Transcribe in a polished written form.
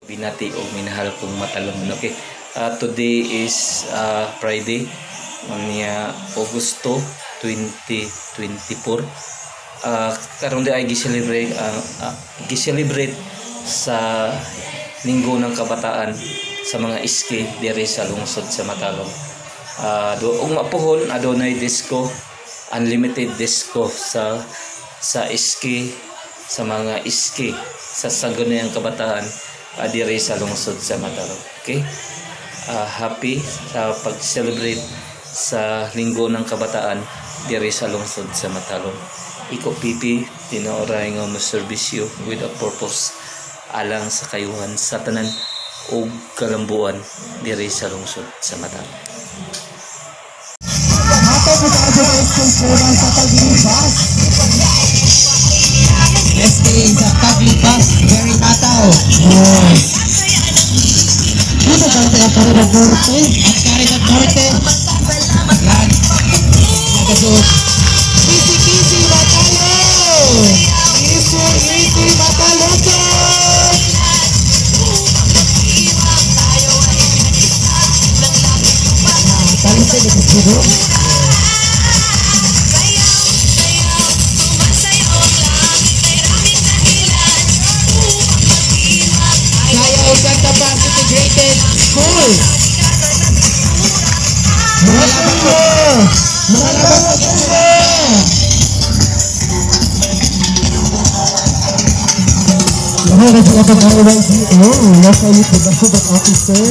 Binati o minahal kong matalom. Okay. Today is Friday, unya Agosto 2024. Karon di ay gi-celebrate sa Linggo ng Kabataan sa mga SK diri sa lungsod sa Matalom. Do ug mapuhon adunay disco, unlimited disco sa SK, sa mga SK sa Sangguniang Kabataan diri sa lungsod sa Matalom. Okay? Happy sa pag-celebrate sa Linggo ng Kabataan diri sa lungsod sa Matalom. Iko pipi tinooray nga mo serbisyo with a purpose alang sa kayuhan sa tanan ug kalambuan diri sa lungsod sa Matalom. Hatod mo sa SK Chairman sa Taglibas. SK sa Taglibas, very tataw. Yes. Dito ka sa Caridad Norte. Ang Caridad Norte. Yan. Nagasuot. Easy, easy, Matalom! Easy, easy, Matalom! Talented ito siguro. Kaya o Santa Paz Integrated School. Mga labang Lahat na sila pag-IYDO, Local Youth Development Officer.